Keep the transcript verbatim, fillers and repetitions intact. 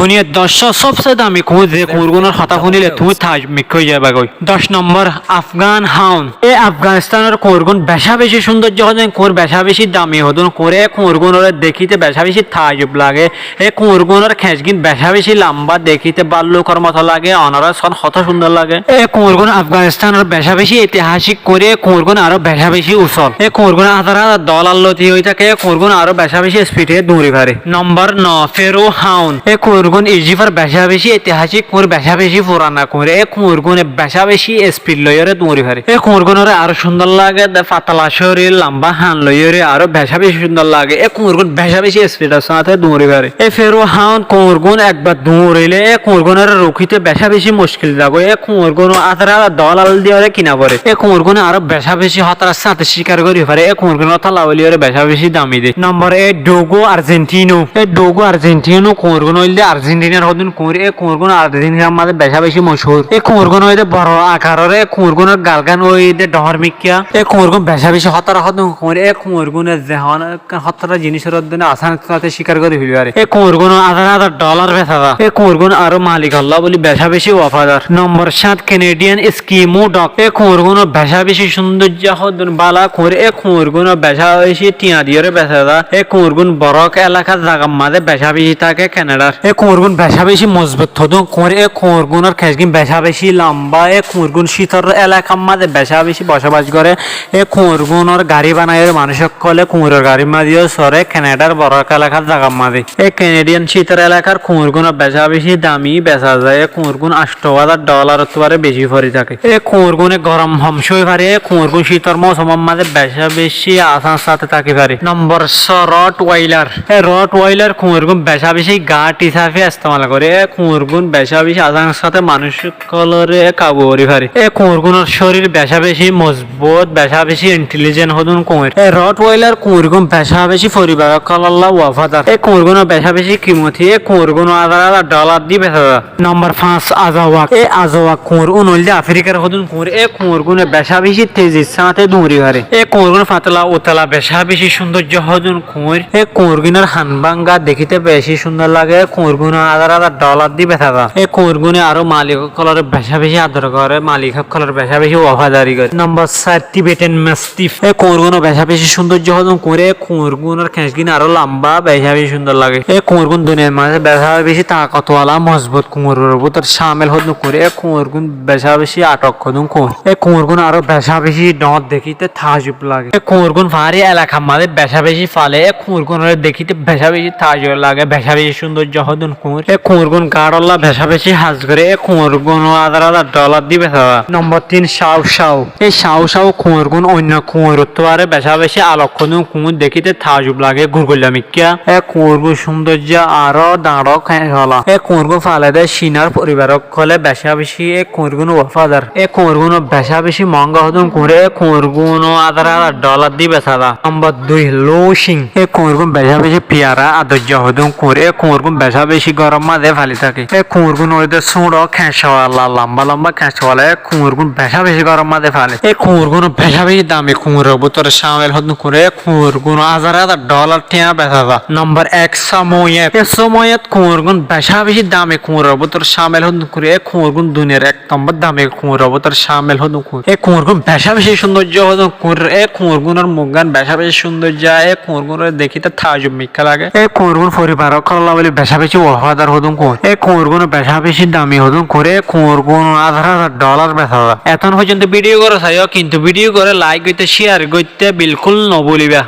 Duniyar doccwá sobse dami kuñir, ze kuñirgunor hotá fúnile tuñí taajjub mikká ói zaibagói. Doc nombor, Afgan Hound. E Afganistánor kuñirgun becá beci cúndoijja hodún kuñir, becá beci dami hodún kuñir. E kuñirgunore dekíte becá beci taajjub lage. E kuñirgunor keñcgín becá beci lamba, dekíte bállukor moto lage, onorá soón hotó cúndor lage. E kuñirgun Afganistánor becá beci itihásik kuñir, e kuñirgun aró becá beci usól. E kuñirgun ázar ázar dólar loti ói táke, e kuñirgun aró becá beci spide duñri fare. Nombor no, Feru Haun. E kuñirgun Ijifar becá beci itihásik kuñir, becá beci furana kuñir. E kuñirgune becá beci spid loiyóre duñri fare. E kuñirgunore aró cúndor lage de fatala córir, lamba han loiyóre aró becá beci cúndor lage. E kuñirgun becá beci spidor sáñte duñri fare. E Feru Haun kuñirgun ekbar duñrile e kuñirgunore rukíte becá beci muckil zagói. E kuñirgun ázar ázar dólar diyóre kina fore. E kuñirgune aró becá beci hótarar sáñte cíkar gorí fare. E kuñirgun ótolla bóli aró becá beci dami de. Nombor ek, Dogo Arjentino. E Dogo Arjentino kuñirgun óilde Arjentinar hodún kuñir. E kuñirgun Arjentinar mazé becá beci mochúr. E kuñirgun óilde boro akaror. E kuñirgunor galgán óilde dhoóñr mikká. E kuñirgun becá beci hótarar hodún kuñir. E kuñirgune zehón hótarar jinísor hodún asán sáñte cíkar gorí feli fare. E kuñirgun ázar ázar dólar besa za. E kuñirgun aró malikolla bóli becá beci wafadar. Nombor háñt, Canadian Eskimo Dog. E kuñirgun becá beci cúndoijja hodún bála kuñir. E kuñirgun becá beci tiañ diyóre besa za. E kuñirgun borok elakar zagar mazé becá beci táke Kenadar. E kuñirgun becá beci mozbut hodún kuñir. E kuñirgunor keñcgín becá beci lamba. E kuñirgun cítor elakar mazé becá beci bocobac gore. E kuñirgunor garí banaiyóre manúic ókkole kuñiror garír mazé yó sore Kenadar borok elakar zagar mazé. E Canadian cítor elakar kuñirgun becá beci dami besa za. E kuñirgun ancto ázar dólarottú aró beci fori táke. E kuñirgune gorom hom sói fare. E kuñirgun cítor mousumor mazé becá beci asán sáñte táki fare. Nombor só, Rottweiler. E Rottweiler kuñirgun becá beci gaáñt hísafe estemal gore. E kuñirgun becá beci asán sáñte manúic ókkolore kabu gorí fare. E kuñirgunor córir becá beci mozbut, becá beci intelijent hodún kuñir. E Rottweiler kuñirgun becá beci foribar ókkolólla wafadar. E kuñirgun becá beci kimoti. E kuñirgun ázar ázar dólar di besa za. Nombor fañs, Azawak. E Azawak kuñirgun óilde Afrikar hodún kuñir. E kuñirgune becá beci tezir sáñte duñri fare. E kuñirgun fatala utala becá beci cúndoijja hodún kuñir. E kuñirgunor han báñga dekíte beci cúndor lage. E kuñirgun ázar ázar dólar di besa za. E kuñirgune aró malik ókkolore becá beci ador gore, malik ókkolor becá beci wafadari gore. Nombor sair, Tibetan Mastiff. E kuñirgun becá beci cúndoijja hodún kuñir. E kuñirgunor keñcgín aró lamba, becá beci cúndor lage. E kuñirgun duniyar mazé becá beci takotwala mozbut kuñiror bútore cámil hodún kuñir. E kuñirgun becá beci atok hodún kuñir. E kuñirgun aró becá beci dhoóñr, dekíte taajjub lage. E kuñirgun faári elakar mazé becá beci fale. E kuñirgunore dekíte becá beci taajjub lage, becá beci cúndoijja hodún kuñir. E kuñirgun gaáñtolla becá beci has gore. E kuñirgun ázar ázar dólar di besa za. Nombor tin, Caw Caw. E Caw Caw kuñirgun oinno kuñirottú aró becá beci alok hodún kuñir, dekíte taajjub lage, gurgoilla mikká. E kuñirgun cúndoijja aró dañço keñcola. E kuñirgun fale de Cinar foribar ókkole becá beci e kuñirgun wafadar. E kuñirgun becá beci moóñga hodún kuñir. E kuñirgun ázar ázar dólar di besa za. Nombor dui, Lu Cing. E kuñirgun becá beci fiyara adoijja hodún kuñir. E kuñirgun becá beci góror mazé fali táke. E kuñirgun óilde súñço keñcowala, lamba lamba keñcowala. E kuñirgun becá beci góror mazé fale. E kuñirgun becá beci dami kuñiror bútore cámil hodún kuñir. E kuñirgun ázar ázar dólar tiañ besa za. Nombor ek, Samoyed. E Samoyed kuñirgun becá beci dami kuñiror bútore cámil hodún kuñir. E kuñirgun duniyar ek nombor dami kuñiror bútore cámil hodún kuñir. E kuñirgun becá beci cúndoijja hodún kuñir. E kuñirgunor muggán becá beci cúndoijja. E kuñirgunore dekíte taajjub mikká lage. E kuñirgun foribar ókkolólla bóli becá beci wafadar hodún kuñir. E kuñirgun becá beci dami hodún kuñir. E kuñirgun ázar ázar dólar besa za. Etún foijjonto bidiyugán saiyó, kintu bidiyugáre laik goitté, ciyar goitté bilkúl no búliba.